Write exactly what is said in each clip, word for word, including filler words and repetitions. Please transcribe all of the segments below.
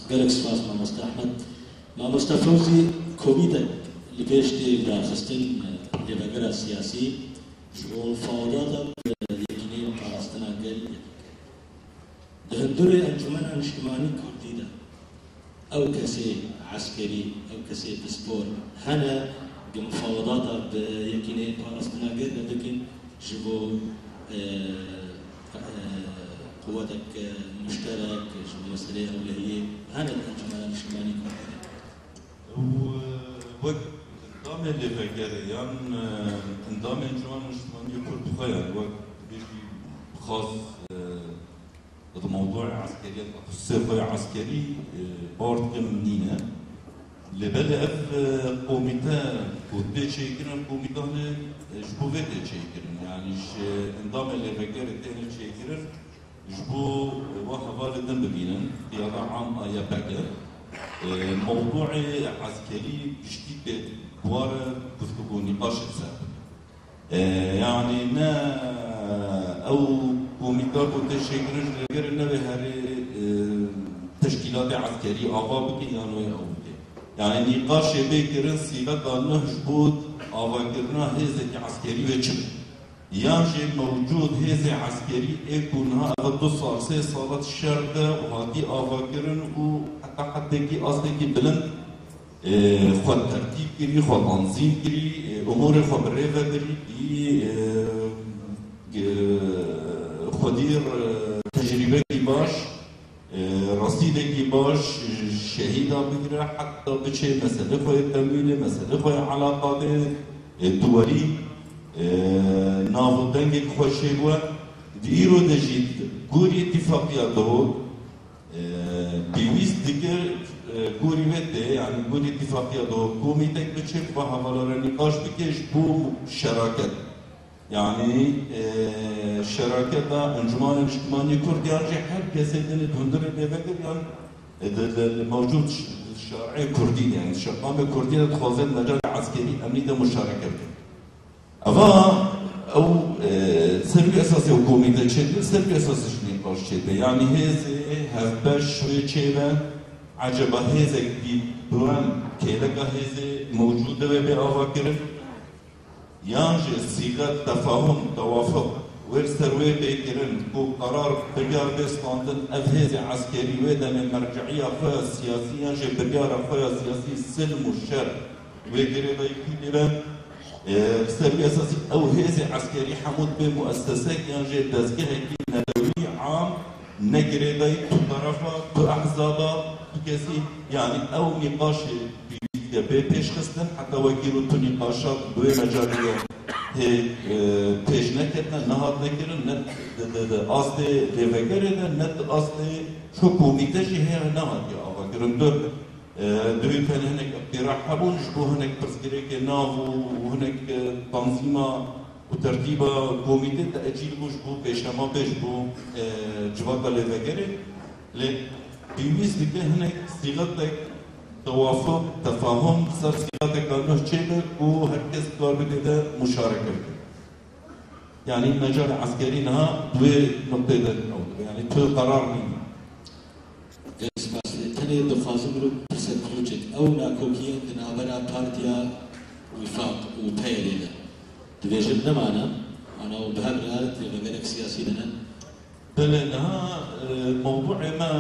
Gelek spas mamoste Ehmed. Mamoste Fewzî, komîtek li pêş tê daxistin lêvegera siyasî ji bo mufawedata bi Yekîneyên Parastina Gel. Di hundirê Encûmena Niştimanî Kurdî de ew kesê eskerî, ew kesê pispor hene ku mufawedata bi Yekîneyên Parastina Gel re bikin ji bo, e, e, quwetek, e, muşterek, ji bo meseleyê ewlehiyê hene di Encûmena Niştimanî Kurdî de? Ew, e, wek endamê lêvegerê yan, e, endamên Encûmena Niştimanî Kurd xwe yan wek bêjî xas, e, Di mewdûê eskeriyê, statusê xwe ya eskerî, e, bar dikim nîne. Lê belê ev, e, komîte ku tê çêkirin, komîtanê, e, ji bo vê tê çêkirin. Yanî ji endamê lêvegerê têne çêkirin, ji bo, e, wa hevalê din bibînin, qiyada am a Y P G. E, mewdûê eskerî giştî tê bi wa re guftûgo nîqaşê ser. E, yanî ne ew komîta ku tê çêkirin ji lêgerê nebe herê, e, teşkîlatê eskerî ava bike yan wê ew bike. Yanî nîqaşê bê kirin sîxeta nuh ji bo avakirina hêzekî eskerî wê çi be? Yan jî mewcûd hêzê eskerî ê ku niha ev du sal, sê sal e di şer de û hatî avakirin û heta hedekî astekî bilind e, xwe tertîb kirî, xwe tanzîm kirî, e, umûrê xwe bi rê ve birî, dî, e, e, xwedî, e, tecrîbekî baş, e, resîdekî baş, şehîda bigire, heta biçê meselê xwe yê temwîlê, meselê xwe yê elaqatê, e, duwerî, e, nav û dengek xwe çêbûye. Di îro de jî gorî îtîfaqiya Duhok, Ee, pêwîst dike, e, gorî vê tê, yanî gorî îtîfaqiya Duhok komîtek biçe, va hevala re nîqaş bike ji bo şeraket. Yanî, e, şeraketa Encûmana Niştimanî Kurd yan jî her kesê din di hundirê lêvegir yan, e, di, di, di mewcûd ş-, şerê Kurdî de, yanî şeqamê Kurdî de dixwaze di mecalê eskerî emnî de muşareke bike. Eva ew, e, ser wî esasê ew komîte çêdibe, ser wî esasê jî nîqaş çêdibe. Yanî hêzê hevbeş wê çêbe, eceba hêzek bî duem kêleka hêzê mewcûd de wê bê avakirin? Yan jî sîxet, tefahum, tewafuq wê li ser wê bê kirin ku qerar biryar bê standin, ev hêzê eskerî wê demê merciiya xwe ya siyasî yan jî biryara xwe ya siyasî silm û şer wê girêdayî kû dibe. E, li ser vî esasî ew hêzê eskerî hemû dibê muessesek yan jî dezgehekî nedewî am ne girêdayî tu terefa, tu ehzaba, tu kesî, yanî ew nîqaşê pêwîst e bê pêşxistin, heta wekî îro tu nîqaşat bi wê mecalê de hê, e, pêş neketine, nehatine kirin, ne di, di, di astê lêvegerê de, ne di astê ço komîte jî hê nehatiye avakirin. Tu E, Di wî tenê hinek îqtîrah hebûn ji bo hinek pirsgirêkê nav û hinek, e, tanzîma û tertîba komîtê teecîl bû ji bo pêşema pê ji bo, e, civaka lêvegerê. Lê pêwîst dike hinek sîxetek tewafuq, tefahum ser sîxeteka nuh çêbe ku her kes kar bide de muşareke bike. Yanî mecalê eskerî niha di wê nuqteyê de ew dibe. Yanî tu qerar nîne. Gelek spas. Tenê dixwazim îro pirsek biçim. Ew nakokiyên di navbera partiya Wîfaq û P Y D'ê de dibêjin nemane, ana û bi hev re lêvegerek siyasî de ne. Belê, niha, e, mewdûê me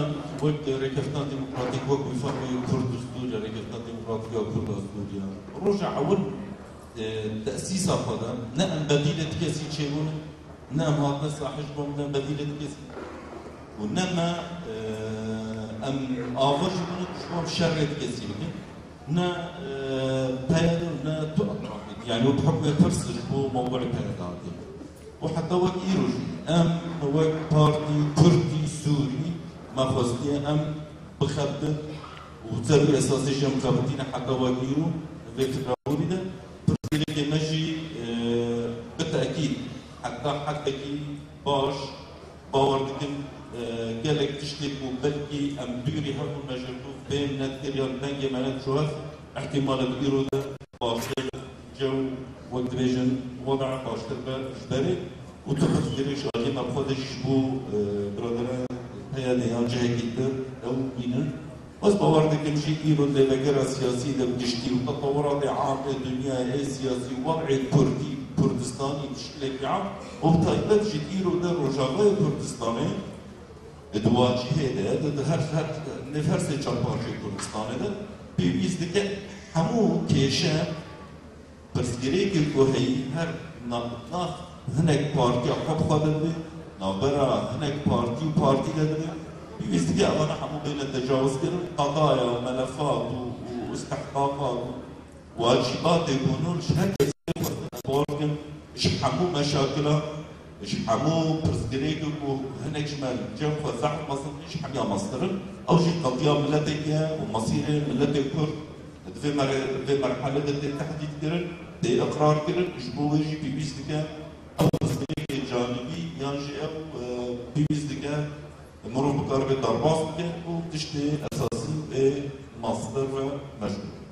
wek Rêkeftina Demokratîk, wek Wîfaqê Kurd û Sûriye, Rêkeftina Demokratîk ya Kurd û Sûriye. Roja ewil, e, tesîsa xwe de ne em bedîlê ti kesî çêbûne, ne em hatine sahê ji bo em ne bedîlê ti kesî û ne me, e, em ava jî bûne ku ji bo em şerê ti kesî bikin, ne, e, P Y D û ne tu etrafî. Yanî wek hukmê pirs ji bo mewdûê P Y D hatiye. Û heta wek îro jî em wek partî Kurdî Sûrî me xwestiye em bixebitin û ser wî esasê jî em xebitîne heta wek îro vê fikra borî de. Pirsgirêkê me jî, e, bi tekîd heta hedekî baş bawer dikim, e, gelek tiştê ku belkî em dûrî hebûn me ji bo fêm nedikir yan dengê me nediçû hev, îhtîmal e di îro de baştir cew, wek dibêjin, weda baştir be ji berê û tu pirsgirêk ji aliyê me bi xwe de jî ji bo, e, biraderên P Y D'ê yan cihekî din ew bînin. Ez bawer dikim jî îro lêvegera siyasî de bi giştî û tetewuratê am ê dinyayê ê siyasî û wed'ê Kurdî, Kurdistanî bi şiklekî am û bi taybet jî îro de Rojavayê Kurdistanê, e, di wacîhê de, di, di her, her, nêv her sê çar parçeyê Kurdistanê de pêwîst dike hemû kêşe, pirsgirêkê ku heyî her nav, nav hinek partiya xwe bi xwe de dibe, navbera hinek partî û partî de dibe, pêwîst dike evana hemû bêne tecawizkirin, qedaya û melefat û, û istihqaqat û wacîbatê ku hûn ji her kesê xwestin bar bikin, ji hemû meşakila, ji hemû pirsgirêkê ku hinek ji me li cem xwe zehf mezin, ji hemiya meztir in. Ew jî qediya mileteke ye û mesîrê miletê Kurd di vê mere-, vê merhelê de tê tehdîdkirin, tê iqrarkirin, ji bo wê jî pêwîst dike ew pirsgirêkê canibî yan jî ew, e, pêwîst dike mirov bikaribe derbas bike û tiştê esasî û ê mestir ve meşgûl.